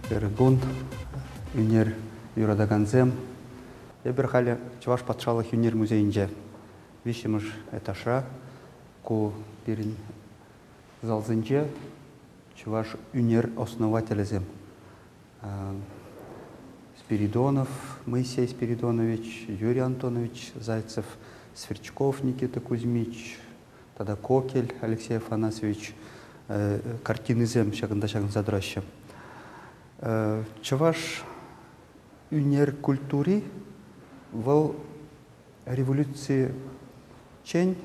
Пӗр кун ӳнер юратакансем эпир халӗ Чӑваш патшалӑх ӳнер музейӗнче виҫҫӗмӗш этажра. Ку пирӗн залсенче чӑваш ӳнер основателӗсем Спиридонов Моисей Спиридонович, Юрий Антонович Зайцев, Сверчков Никита Кузьмич тата Кокель Алексей Афанасьевич картинисем ҫакӑнта ҫакӑнса тӑраҫҫӗ. Чӑваш ӳнер культури вӑл революциччен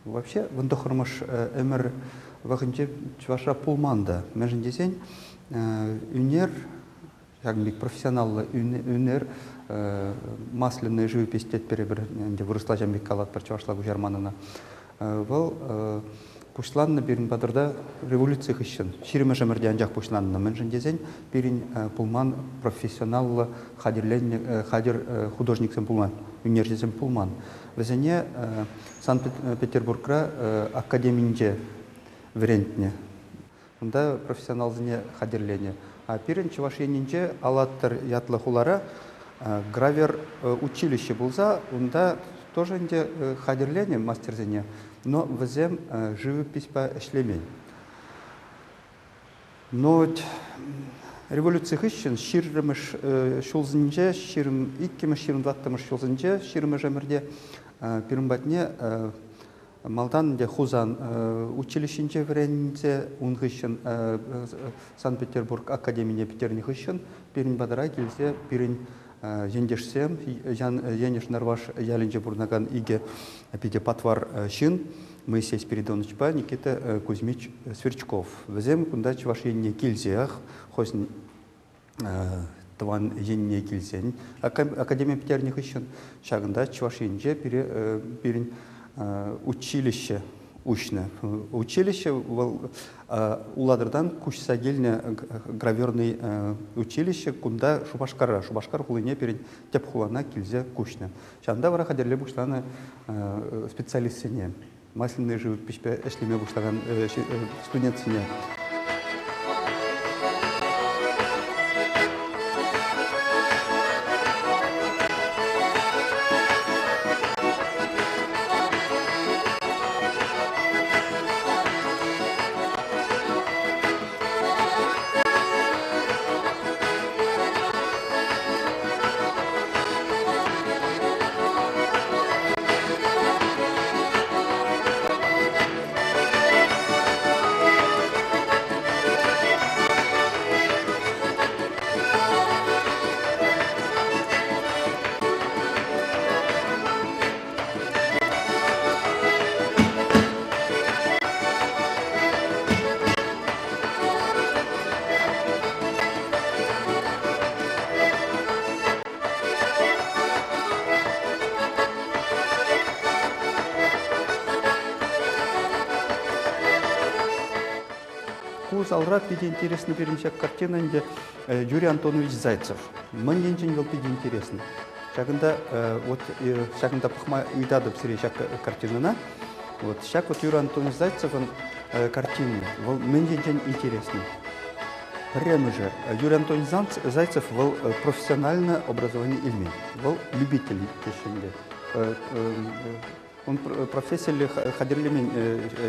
вообще вунтӑххӑрмӗш ӗмӗр вӑхӑтӗнче Чӑвашра пулман та. Мӗншӗн тесен ӳнер, ҫакӑн пек профессионаллӑ ӳнер, масляная живопись тетпӗр эпир, ӗнтӗ вырӑсла ҫавӑн пек калатпӑр, чӑвашла куҫарман ӑна. Вӑл пуҫланнӑ пирӗн патӑрта революци хыҫҫӑн, ҫирӗммӗш ӗмӗрте анчах пуҫланнӑ. Мӗншӗн тесен пирӗн пулман профессионаллӑ хатӗрленнӗ хатӗр художниксем пулман, ӳнерҫӗсем пулман. Вӗсене Санкт-Петербургра академинче вӗрентнӗ. Унта профессионалсене хатӗрленӗ. А пирӗн Чӑваш Енӗнче Алаттӑр ятлӑ хулара гравер училище пулса унта тоже ӗнтӗ хатӗрленӗ мастерсене, но вӗсем живопиҫпа ӗҫлемен. Но вот революци хыҫҫӑн ҫирӗммӗш ҫулсенче, ҫирӗм иккӗмӗш, ҫирӗм тӑваттӑмӗш ҫулсенче, ҫирӗммӗш ӗмӗрте пирӗн патне малтан ӗнтӗ Хусан училищинче вӗренсе, ун хыҫҫӑн Санкт-Петербург академине пӗтернӗ хыҫҫӑн пирӗн патӑра килсе пирӗн ентешсем, Енӗш Нӑрваш ялӗнче пурӑнакан икӗ питӗ патвар ҫын, Моисей Спиридоновичпа Никита Кузьмич Сверчков. Вӗсем кунта Чӑваш Енне килсех хӑйсен тӑван енне килсен академи пӗтернӗ хыҫҫӑн ҫакӑнта Чӑваш Енче пире пирӗн училище уҫнӑ. Училище вӑл Улатӑртан куҫса килнӗ граверный училище кунта Шупашкара, Шупашкар хулине пирӗн тӗп хулана килсе куҫнӑ. Ҫавӑнта вара хатӗрле пуҫланӑ специалистсене, масляный живопиҫпе ӗҫлеме пуҫлакан студентсене. Ку залра питӗ интересный пирӗн ҫак картина ӗнтӗ Юрий Антонович Зайцев. Мӗн енчен вӑл питӗ интересный? Ҫакӑнта вот ҫакӑнта пӑхма ыйтатӑп сире ҫак картинӑна. Вот ҫак вот Юрий Антонович Зайцевӑн картини, вӑл мӗн енчен интересный? Пӗрремӗшӗ, Юрий Антонович Зайцев вӑл профессиональное образование илмен. Вӑл любитель теҫҫӗ ӗнтӗ. Он профессиллӗ хатӗрлемен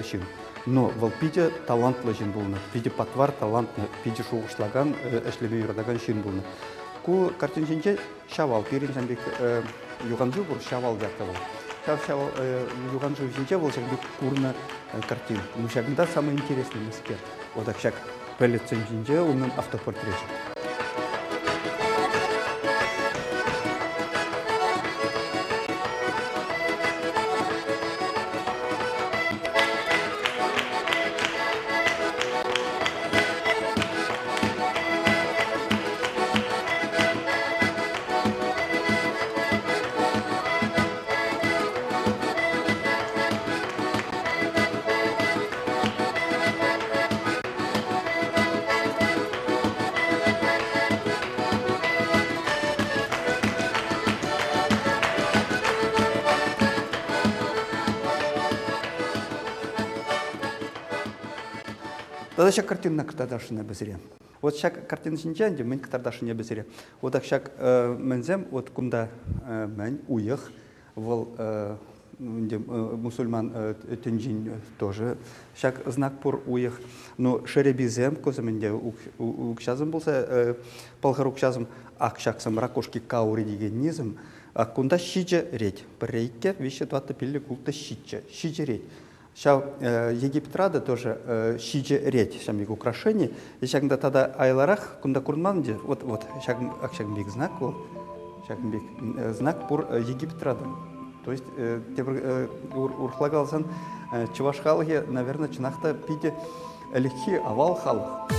ҫын. Но вӑл питӗ талантлӑ ҫын пулнӑ, питӗ патвар талантлӑ, питӗ шухӑшлакан, ӗҫлеме юратакан ҫын пулнӑ. Ку картин ҫинче Ҫавал, пирӗн ҫавӑн пек юханшыв пур, Ҫавал ятлӑ вӑл. Ҫав Ҫавал юханшыв ҫинче вӑл ҫакӑн пек курнӑ картин. Ну, ҫакӑнта самое интересное мӗскер. Вот ак ҫак пӗлӗтсем ҫинче унӑн автопортречӗ. Тата ҫак картинӑна кӑтартасшӑн эпӗ сире. Вот ҫак картина ҫинче ӗнтӗ мӗн кӑтартасшӑн эпӗ сире. Вот ак ҫак мӗнсем, вот кунта мӗн уйӑх, вӑл ӗнтӗ мусульман тӗнчин тоже ҫак знак пур уйӑх. Ну, шереписем, кусем ӗнтӗ укҫасем пулса, пӑлхар укҫасем, ак ҫаксем ракушки каури декеннисем, ак кунта ҫичӗ рет. Пӗрре, иккӗ, виҫҫӗ, тӑваттӑ, пиллӗк, улттӑ, ҫиччӗ. Ҫичӗ рет. Ҫав Египетра та тоже ҫичӗ рет ҫав пек украшени. И ҫакӑнта тата айларах кунта курӑнман ӗнтӗ. Вот, вот ҫакӑн, ак ҫакӑн пек знак вӑл. Ҫакӑн пек знак пур Египетра та. То есть тепӗр урӑхла каласан, чӑваш халӑхӗ, наверное, чӑнах та питӗ ӗлӗкхи авал халӑх.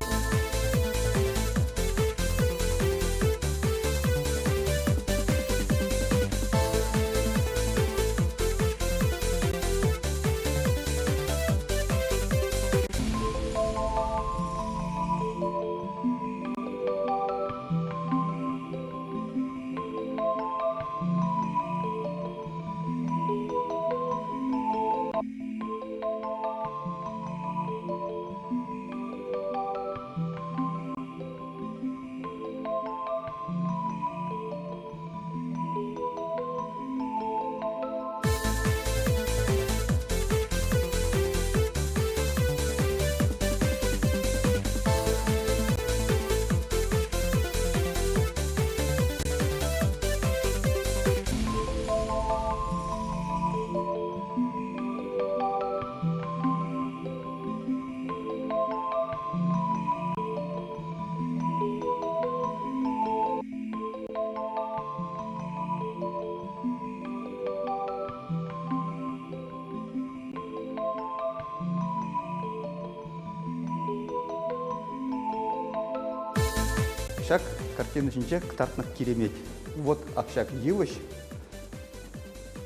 Ҫак картина ҫинче кӑтартнӑ киремет. Вот ак ҫак йывӑҫ,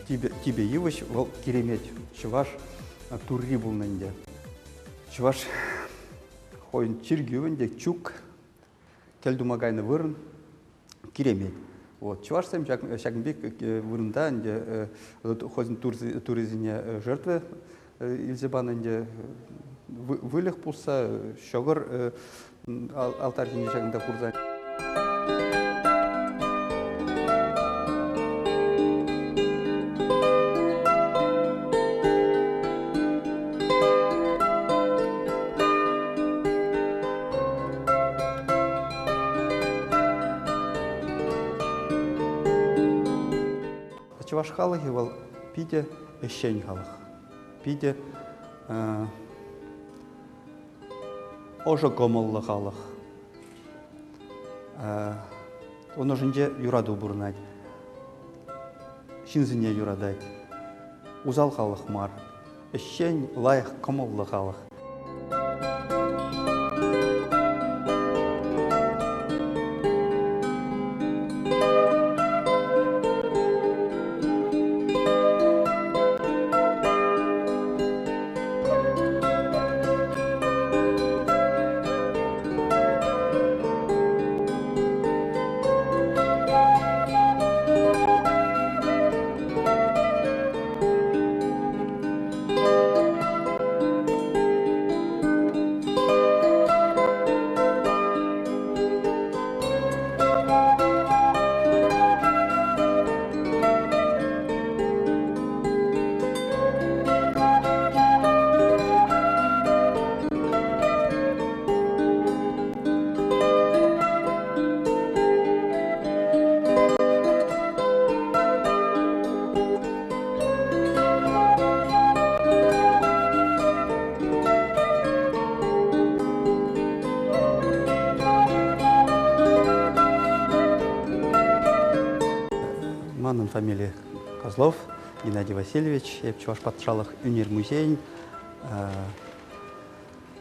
типӗ йывӑҫ, вӑл киремет. Чӑваш турри пулнӑ ӗнтӗ. Чӑваш хӑйӗн чиркӳ ӗнтӗ, чӳк, кӗл тума кайнӑ вырӑн, киремет. Вот. Чӑвашсем ҫакӑн пек вырӑнта ӗнтӗ хӑйсен туррисене жертва илсе панӑ ӗнтӗ. Выльӑх пусса, ҫӑкӑр алтарь ҫинче ҫакӑнта хурса. Чӑваш халӑхӗ вӑл питӗ ӗҫчен халӑх. Питӗ ӑшӑ кӑмӑллӑ халӑх. Ун ӑшӗнче юрату пурӑнать. Ҫынсене юратать. Усал халӑх мар. Ӗҫчен, лайӑх кӑмӑллӑ халӑх. Манӑн фамилия Козлов Геннадий Васильевич. Эп Чӑваш патшалӑх ӳнер музейӗн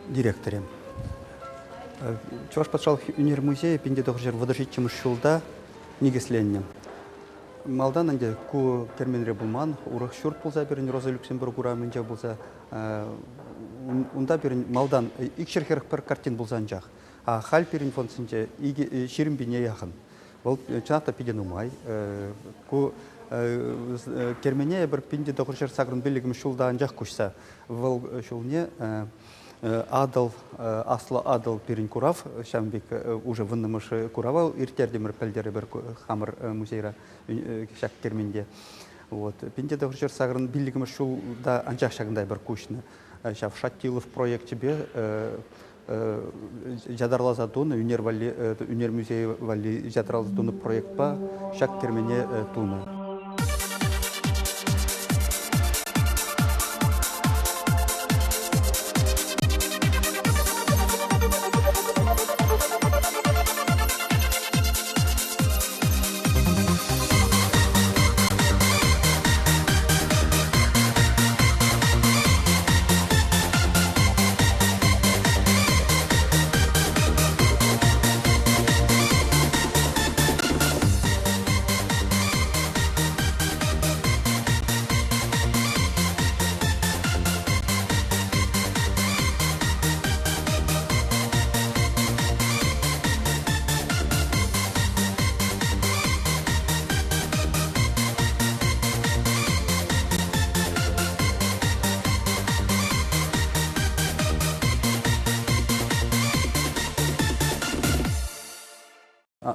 директорӗ. Чӑваш патшалӑх ӳнер музейӗ 1937 ҫулта никӗсленнӗ. Малтан ӗнтӗ ку керменре пулман, урӑх ҫурт пулса пирӗн Роза Люксембург урамӗнче пулса, унта пирӗн малтан 241 картин пулса анчах. А халь пирӗн фондсенче 20 пине яхӑн. Вӑл чӑнах та питӗ нумай. Ку кермене эпир 1985 ҫулта анчах куҫса вӑл ҫулне Атӑл, Аслӑ Атӑл пирӗн курав, ҫавӑн пек уже вуннӑмӗш курава ирттертӗмӗр пӗлтӗр хамӑр музейра ҫак керменте. Вот. 1985 ҫулта анчах ҫакӑнта эпир куҫнӑ. Ҫав Шатилов проекчӗпе ятарласа тунӑ ӳнер валли, ӳнер музейӗ валли ятарласа тунӑ проектпа ҫак кермене тунӑ.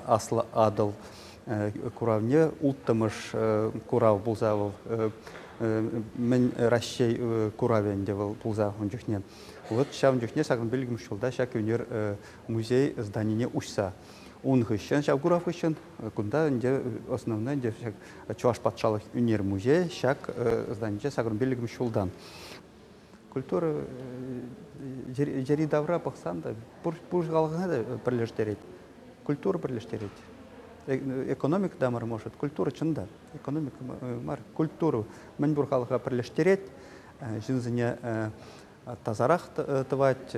Аслӑ Атӑл куравне улттӑмӗш курав пулса вӑл мӗн Раҫҫей куравӗ ӗнтӗ вӑл пулса ун чухне. Вот ҫавӑн чухне ҫакӑн пиллӗкмӗш ҫулта ҫак ӳнер музей зданине уҫса ун хыҫҫӑн, ҫав курав хыҫҫӑн кунта ӗнтӗ основной ӗнтӗ ҫак Чӑваш патшалӑх ӳнер музейӗ ҫак зданинче 85-мӗш ҫултан. Культура йӗри-тавра пӑхсан та пур халӑха та пӗрлештерет. Культура пӗрлештерет. Экономика та мар, может, культура чӑн та. Экономика мар, культура мӗн пур халӑха пӗрлештерет, ҫынсене тасарах тӑвать,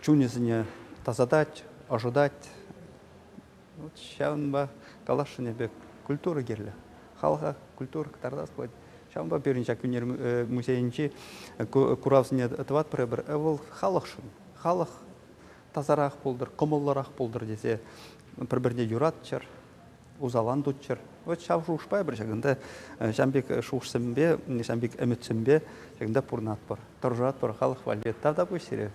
чунӗсене тасатать, ӑшӑтать. Вот ҫавӑнпа каласшӑн эпӗ, культура кирлӗ. Халӑха культура кӑтартас пулать. Ҫавӑнпа пирӗн ҫак ӳнер музейӗнчи куравсене тӑватпӑр эпир. Вӑл халӑхшӑн. Халӑх тасарах пултӑр, кӑмӑллӑрах пултӑр тесе пӗр-пӗрне юратчӑр, усалан туччӑр. Вот ҫав шухӑшпа эпир ҫакӑнта ҫавӑн пек шухӑшсемпе, ҫавӑн пек ӗмӗтсемпе ҫакӑнта пурӑнатпӑр, тӑрӑшатпӑр халӑх валли. Тавтапуҫ сире.